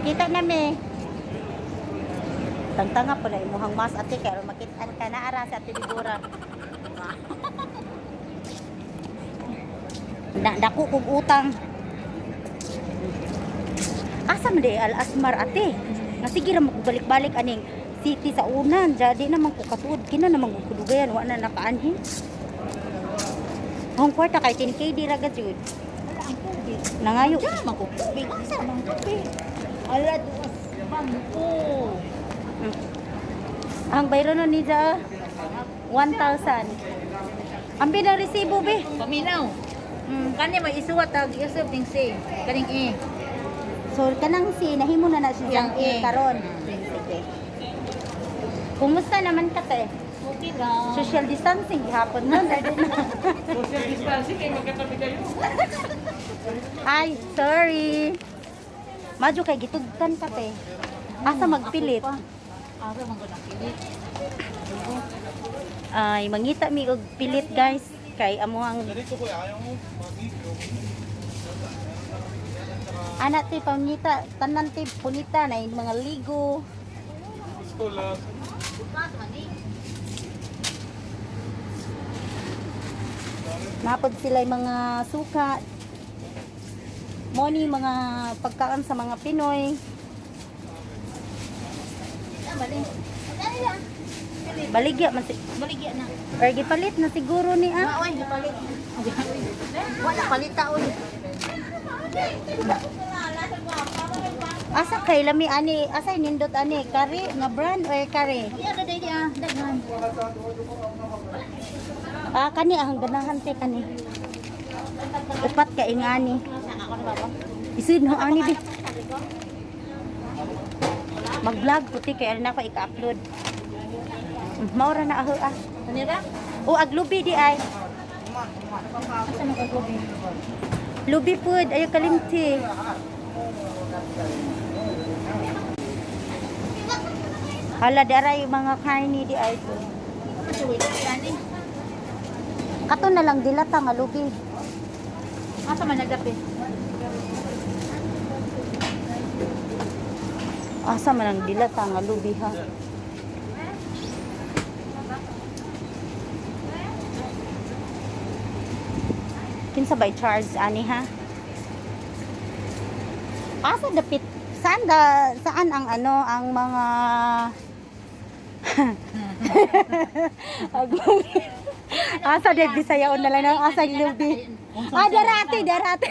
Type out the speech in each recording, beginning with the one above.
Magkita na mi. Tangtanga po na imuhang mas ate kay aron makitaan ka na ara sa Ate Dibura. Na dako kog utang. Asa man di Al Asmar ate? Nga sige ra magbalik-balik aning city sa unan. Jadi naman ko katuod kina naman ko kudugayan wa na nakaanhin. Ang kwarta kay 10K di ra gajud. Wala ang tubig. Nangayo. Diyan man ko tubig. Asa man tubig? Ala duas bangko. Ang bayro nun ni Ja, 1,000. Ang binaresibo be. Paminaw. Kani may isuwat tag isip ning C. Kaning E. So kanang si nahimo na na siya Yang E E. karon. Sige. Kumusta naman ka te? Okay lang. Social distancing gihapon nun. Social distancing, eh, magkatabi kayo. Ay, sorry. Madyo kay gitugtan ka te. Asa magpilit? Asa man ko pilit. Ay, mangita mi og pilit guys kay amo ang Ana te pangita tanan te punita na yung mga ligo. Bukas man ni. Napod sila yung mga suka. Moni mga pagkaan sa mga Pinoy. Ah, bali. Dali lang. Baligya man si Baligya na. or gipalit na siguro ni ah. Oy, gipalit. Wala palita oy. Asa kay lami ani, asa nindot ani kari nga brand or kari? Iya na dai ah, daghan. Ah kani ang ganahan te kani. Upat ka ingani. Isid no ani bi. Mag-vlog puti kay na ko ika-upload. Maura na aho ah. Kanira? O aglubi di ay. Asa man ka gobi? Lubi food ayo kalimti. Hala di aray mga karni di ay to. Kato na lang dilata nga lubi. Asa man nagdapi? Asa man ang dilata nga lubi ha. Kinsa by charge ani ha? Asa dapit saan da, saan ang ano ang mga Asa de Bisayaon na lang ang asa lubi. Ah, darate, darate.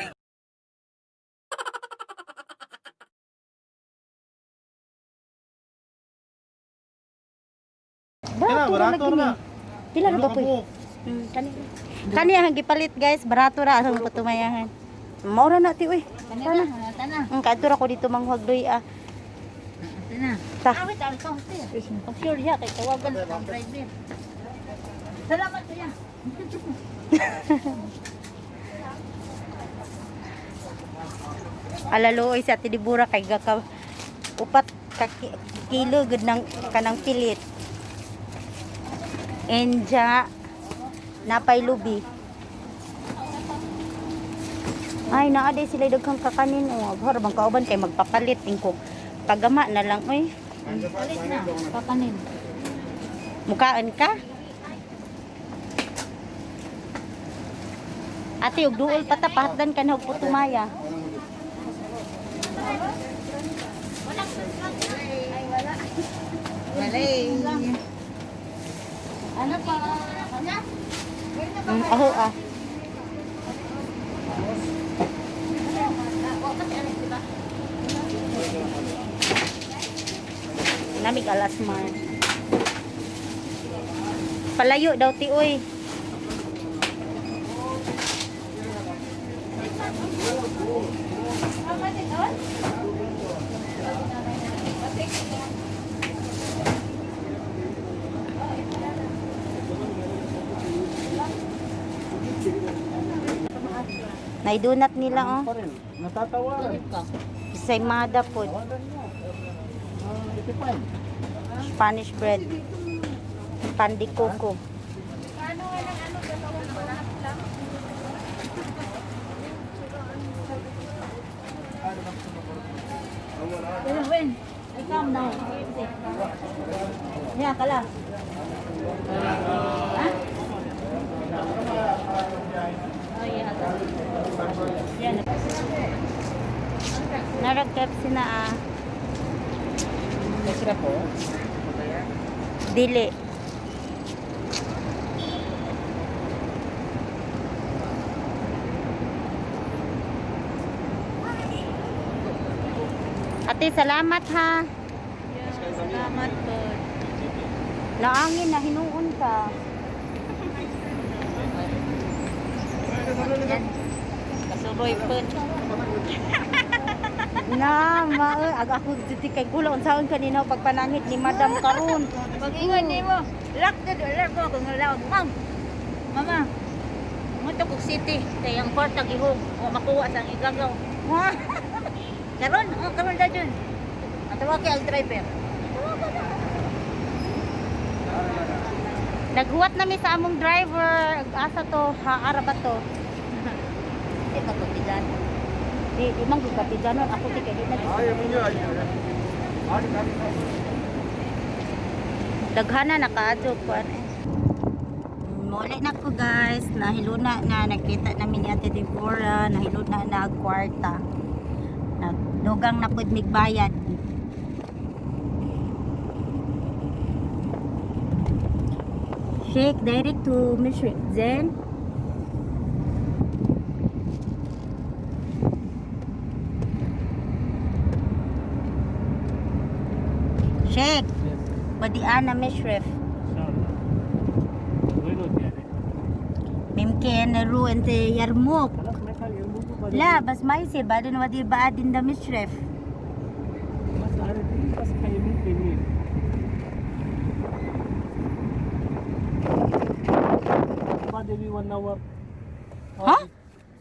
Kaya, Barato ra barato lagi ni. na. Pila na ba po? Kani. Kani ang gipalit guys, barato ra ang putumayahan. Maura na ti uy. Kanira, tana. Kadto ra ko dito manghagdoy ah. Tana. Ta. Awit ang kaunti. Ang sure ya kay tawagan ang driver. Salamat kuya. Alaloy sa Ate Dibura kay gaka upat ka kilo gud ng kanang pilit. Enja napay lubi. Ay naa day sila daghang kakanin oh. Abhor bang kauban kay magpapalit ingkog pagama na lang oy. Palit na. Kakanin. Mukaan ka? Ate, og duol pa ta, pahatdan ka na og putumaya. Malay. Ano pa? Ano? Aho ah. Namig alas mar. Palayo daw ti oy. Naidunat nila oh. Pa rin, natatawaran. Ensaymada po. Tawagan mo. Ah, 85. Spanish bread. Pan de coco. When, when? I come now. Yeah, kala. Ha? Oh, yeah. Yan. Narag KFC na ah. Kasi na po. Dili. Ate, salamat ha. Yeah, salamat po. Naangin na hinuon ka. Yan. Kasuroy po. Na, ma, ag ako dito kay gula unsaon kanina pagpanangit ni Madam karon. Pag-ingon ni mo, lock na doon, lock mo kung loud. Ma'am, mama, mo to kog city, kay ang kwarta gihog, o makuha sa ang igagaw. Ha? Karon, oh, karon da jud. Ang tawag kay ang driver. Naghuwat na mi sa among driver. Ag Asa to, ha ara ba to? Di ka to tigan. Di, di man gud katijanon ako ti kay di na. Daghana nakaadyo kuan eh. Muli na ko guys, nahiluna na nakita namin ni Ate Deborah, nahiluna na ang kwarta. Nagdugang na pud migbayad. Shake direct to Mishrik Zen. Shake, Yes. بدي أنا مشرف. Inshallah. وين يعني؟ ممكن نروح أنت يرموك. خلاص ما يخالف يرموك. لا بس ما يصير بعدين ودي بعدين ده مشرف. بس عارفين بس يمين يمين. بعد يبي 1 hour. ها؟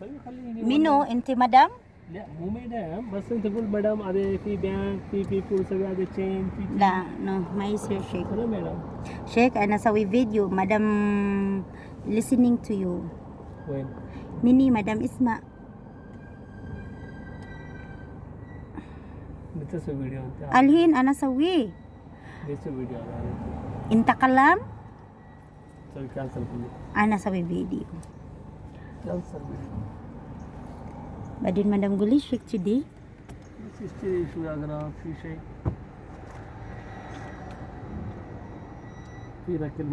طيب خليني. منو أنت مدام؟ لا مو مدام، بس انت تقول مدام هذا في بنك في بيبول سوي هذا تشين في. لا نو ما يصير شيك. انا مدام. شيك أنا أسوي فيديو مدام listening to you. وين؟ مني مدام اسمع. متى تسوي فيديو انت؟ الحين أنا أسويه. ليش تسوي فيديو انا؟ أنت كلام. سوي cancel فيديو. أنا أسوي فيديو. cancel فيديو. بعدين مدام قولي شيك today. بس اشتري شوي اغراض في شيء في ركل.